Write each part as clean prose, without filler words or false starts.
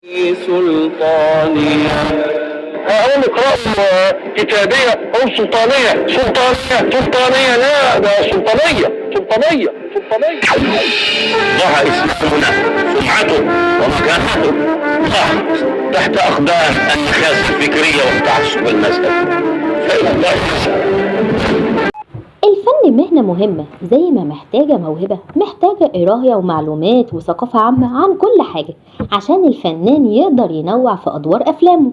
سلطانية. أقول اقرأوا كتابية أو سلطانية سلطانية سلطانية، لا ده سلطانية سلطانية سلطانية. ضاع إسلامنا، سمعته ومكانته ضاعت تحت أقدام النخاسة الفكرية والتعصب المذهبي، فإلى الله المسألة. الفن مهنة مهمة، زي ما محتاجة موهبة محتاجة قراية ومعلومات وثقافة عامة عن كل حاجة عشان الفنان يقدر ينوع في أدوار أفلامه.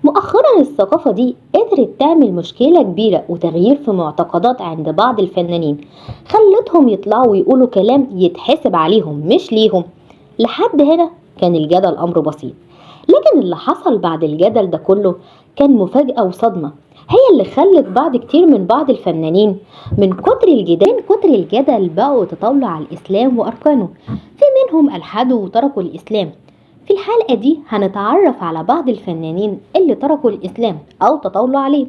مؤخرا الثقافة دي قدرت تعمل مشكلة كبيرة وتغيير في معتقدات عند بعض الفنانين، خلتهم يطلعوا ويقولوا كلام يتحسب عليهم مش ليهم. لحد هنا كان الجدل أمر بسيط، لكن اللي حصل بعد الجدل ده كله كان مفاجأة وصدمة، هي اللي خلت بعض كتير من بعض الفنانين من كتر الجدل بقوا يتطاولوا على الإسلام وأركانه، في منهم ألحدوا وتركوا الإسلام. في الحلقة دي هنتعرف على بعض الفنانين اللي تركوا الإسلام أو تطاولوا عليه.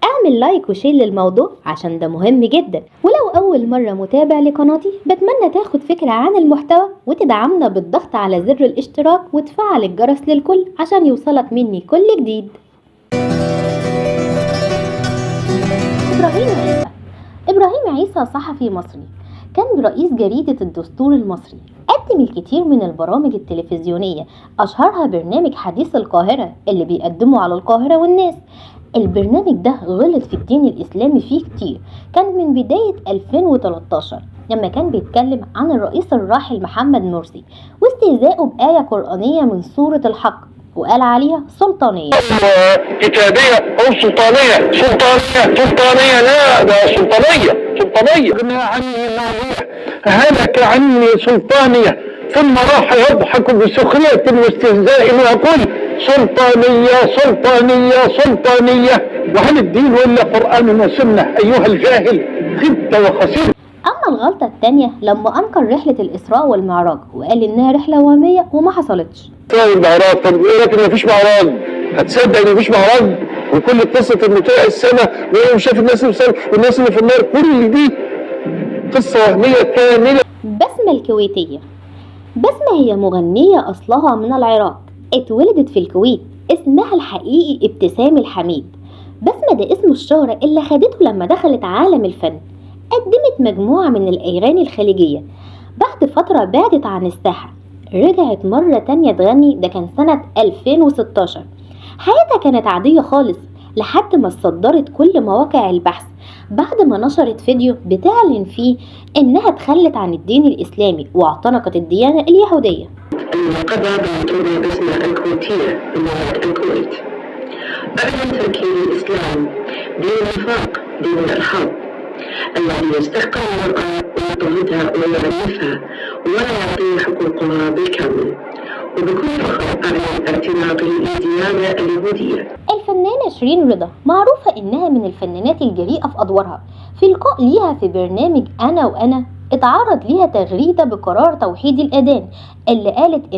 اعمل like و share للموضوع عشان ده مهم جدا، ولو أول مرة متابع لقناتي بتمنى تاخد فكرة عن المحتوى وتدعمنا بالضغط على زر الاشتراك وتفعل الجرس للكل عشان يوصلك مني كل جديد. إبراهيم عيسى. إبراهيم عيسى صحفي مصري، كان رئيس جريدة الدستور المصري، قدم الكثير من البرامج التلفزيونية، أشهرها برنامج حديث القاهرة اللي بيقدمه على القاهرة والناس. البرنامج ده غلط في الدين الإسلامي فيه كتير، كان من بداية 2013 لما كان بيتكلم عن الرئيس الراحل محمد مرسي واستهزائه بآية قرآنية من سورة الحق وقال عليها سلطانية. كتابية أو سلطانية سلطانية سلطانية، لا ده سلطانية سلطانية. أغنى عني مالية، هلك عني سلطانية، ثم راح يضحك بسخرية واستهزاء ويقول سلطانية سلطانية سلطانية. وهل الدين ولا قرآن وسنة أيها الجاهل؟ خبت وخسرت. أما الغلطة التانية لما أنكر رحلة الإسراء والمعراج وقال إنها رحلة وهمية وما حصلتش. المعراج، طب يقول لك إن مفيش معراج، هتصدق إن مفيش معراج؟ وكل قصة إنه طلع السماء وشاف الناس اللي في السماء والناس اللي في النار، كل دي قصة وهمية كاملة. بسمة الكويتية. بسمة هي مغنية أصلها من العراق، اتولدت في الكويت، اسمها الحقيقي ابتسام الحميد. بسمة ده اسم الشهرة اللي خدته لما دخلت عالم الفن. قدمت مجموعة من الأغاني الخليجية، بعد فترة بعدت عن الساحة، رجعت مرة تانية تغني، ده كان سنة 2016. حياتها كانت عادية خالص لحد ما اتصدرت كل مواقع البحث بعد ما نشرت فيديو بتعلن فيه إنها تخلت عن الدين الإسلامي واعتنقت الديانة اليهودية. الملقبة بالمطربة بسمة الكويتية من مدينة الكويت. أعلن تركي الإسلام دين النفاق، دين الإرهاب الذي يستحقر المرأة ويضطهدها ويعنفها ولا يعطيها حقوقها بالكامل، وبكل فخر أعلن اعتناقي للديانة اليهودية. الفنانة شيرين رضا معروفة إنها من الفنانات الجريئة في أدوارها. في لقاء ليها في برنامج أنا وأنا اتعرض ليها تغريدة بقرار توحيد الأذان اللي قالت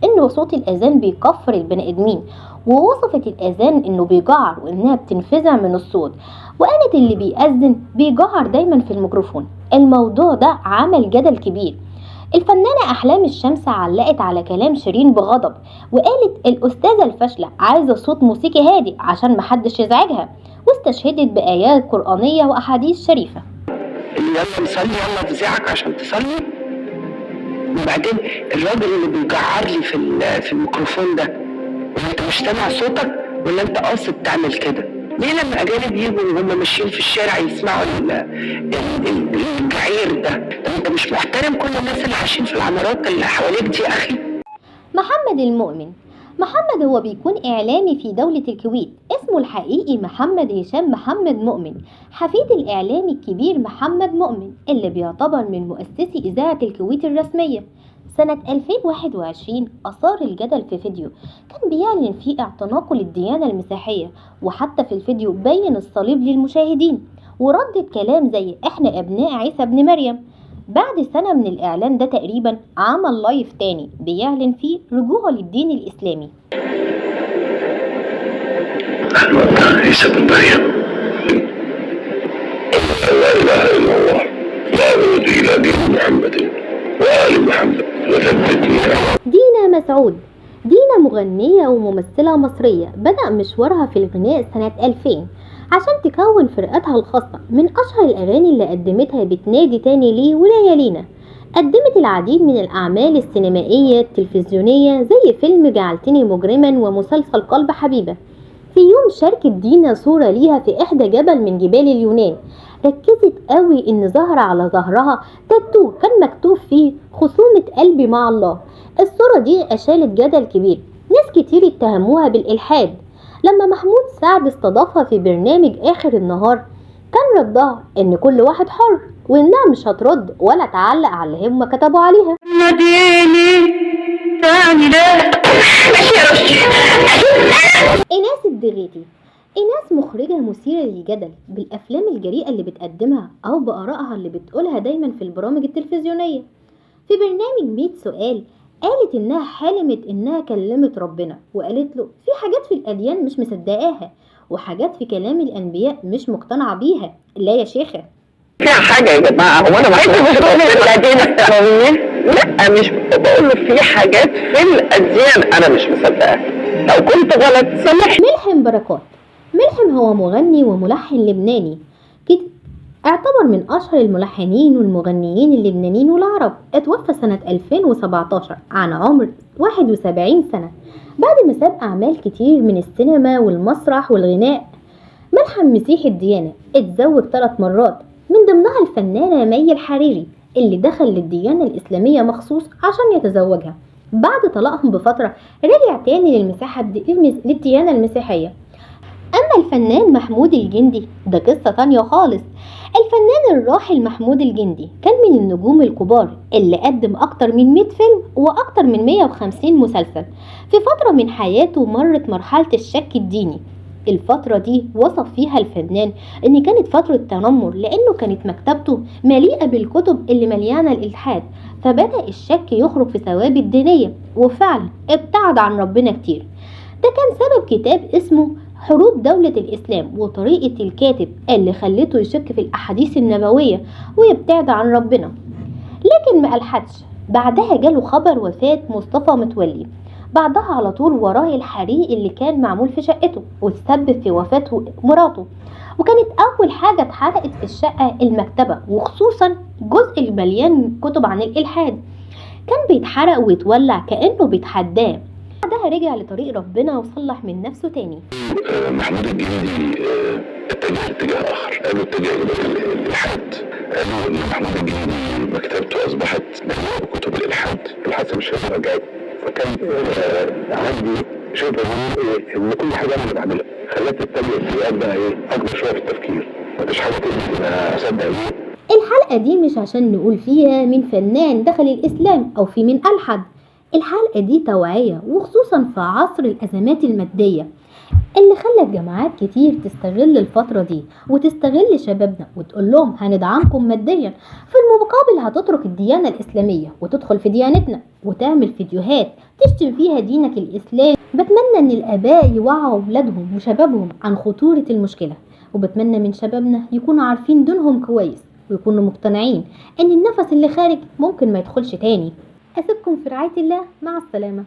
إنه صوت الأذان بيكفر البني آدمين، ووصفت الأذان إنه بيجعر وإنها بتنفزع من الصوت، وقالت اللي بيأذن بيجعر دايما في الميكروفون. الموضوع ده عمل جدل كبير. الفنانة أحلام الشمس علقت على كلام شيرين بغضب وقالت الأستاذة الفاشلة عايزة صوت موسيقي هادي عشان محدش يزعجها، واستشهدت بآيات قرآنية وأحاديث شريفة. اللي يلا نصلي، يلا افزعك عشان تصلي. وبعدين الراجل اللي بيجعر لي في الميكروفون ده، وانت مش سامع صوتك ولا انت قاصد تعمل كده؟ ليه لما اجانب يجوا وهم ماشيين في الشارع يسمعوا الجعير ده؟ طب انت مش محترم كل الناس اللي عايشين في العمارات اللي حواليك دي يا اخي؟ محمد المؤمن. محمد هو بيكون إعلامي في دولة الكويت، اسمه الحقيقي محمد هشام محمد مؤمن، حفيد الإعلامي الكبير محمد مؤمن اللي بيعتبر من مؤسسي إذاعة الكويت الرسمية. سنة 2021 أثار الجدل في فيديو كان بيعلن فيه اعتناقه للديانة المسيحية، وحتى في الفيديو بين الصليب للمشاهدين وردد كلام زي إحنا أبناء عيسى ابن مريم. بعد سنة من الإعلان ده تقريبا عمل لايف تاني بيعلن فيه رجوعه للدين الإسلامي. نحن أبناء عيسى بن مريم، لا إله إلا الله، وأعود إلى دين محمد وآل محمد وثبتني. دينا مسعود. دينا مغنية وممثلة مصرية بدأ مشوارها في الغناء سنة 2000 عشان تكون فرقتها الخاصة. من أشهر الأغاني اللي قدمتها بتنادي تاني ليه وليالينا. قدمت العديد من الأعمال السينمائية التلفزيونية زي فيلم جعلتني مجرما ومسلسل قلب حبيبة. في يوم شاركت دينا صورة ليها في إحدى جبل من جبال اليونان، ركزت قوي إن ظهر على ظهرها تاتو كان مكتوب فيه خصومة قلبي مع الله. الصورة دي أشالت جدل كبير، ناس كتير اتهموها بالإلحاد. لما محمود سعد استضافها في برنامج آخر النهار كان ردها إن كل واحد حر وإنها مش هترد ولا تعلق على اللي هم كتبوا عليها. إيناس الدغيتي. إيناس مخرجة مثيرة للجدل بالأفلام الجريئة اللي بتقدمها أو بآرائها اللي بتقولها دايما في البرامج التلفزيونية. في برنامج 100 سؤال قالت إنها حلمت إنها كلمت ربنا وقالت له في حاجات في الأديان مش مصدقاها وحاجات في كلام الأنبياء مش مقتنعة بيها. لا يا شيخة، فيها حاجة يا جماعة، هو أنا مش بقول الأديان السماوية؟ لا، مش بقول في حاجات في الأديان أنا مش مصدقاها، لو كنت غلط سامحني. ملحم بركات. ملحم هو مغني وملحن لبناني اعتبر من أشهر الملحنين والمغنيين اللبنانيين والعرب. اتوفى سنة 2017 عن عمر 71 سنة بعد ما ساب أعمال كتير من السينما والمسرح والغناء. ملحم مسيحي الديانة، اتزوج 3 مرات من ضمنها الفنانة مي الحريري اللي دخل للديانة الإسلامية مخصوص عشان يتزوجها. بعد طلاقهم بفترة رجع تاني للديانة المسيحية. أما الفنان محمود الجندي ده قصة تانية خالص. الفنان الراحل محمود الجندي كان من النجوم الكبار اللي قدم أكتر من 100 فيلم وأكتر من 150 مسلسل. في فترة من حياته مرت مرحلة الشك الديني. الفترة دي وصف فيها الفنان إن كانت فترة تنمر لأنه كانت مكتبته مليئة بالكتب اللي مليانة الإلحاد، فبدأ الشك يخرج في ثوابت دينية وفعلا ابتعد عن ربنا كتير. ده كان سبب كتاب اسمه حروب دولة الإسلام وطريقة الكاتب اللي خلته يشك في الأحاديث النبوية ويبتعد عن ربنا، لكن ما ألحدش. بعدها جاله خبر وفاة مصطفى متولي، بعدها على طول وراه الحريق اللي كان معمول في شقته وتسبب في وفاة مراته، وكانت أول حاجة اتحرقت في الشقة المكتبة، وخصوصا جزء المليان كتب عن الإلحاد كان بيتحرق ويتولع كأنه بيتحداه. بعدها رجع لطريق ربنا وصلح من نفسه تاني. محمود الجندي اتجه لاتجاه اخر، قالوا اتجه الى الالحاد، قالوا ان محمود الجندي مكتبته اصبحت مليئة بكتب الالحاد، الحادثة مش هيبقى. فكان عندي شبه ان كل حاجة انا بعملها خلتني اتجه اتجاهات بقى ايه اكبر شوية في التفكير، مفيش حاجة تانية انا اصدق ايه. الحلقة دي مش عشان نقول فيها من فنان دخل الاسلام او في من الحد، الحلقة دي توعية، وخصوصا في عصر الأزمات المادية اللي خلت جماعات كتير تستغل الفترة دي وتستغل شبابنا وتقول لهم هندعمكم ماديا، في المقابل هتترك الديانة الإسلامية وتدخل في ديانتنا وتعمل فيديوهات تشتم فيها دينك الإسلامي. بتمنى إن الآباء يوعوا أولادهم وشبابهم عن خطورة المشكلة، وبتمنى من شبابنا يكونوا عارفين دينهم كويس ويكونوا مقتنعين إن النفس اللي خارج ممكن ما يدخلش تاني. أسيبكم في رعاية الله، مع السلامة.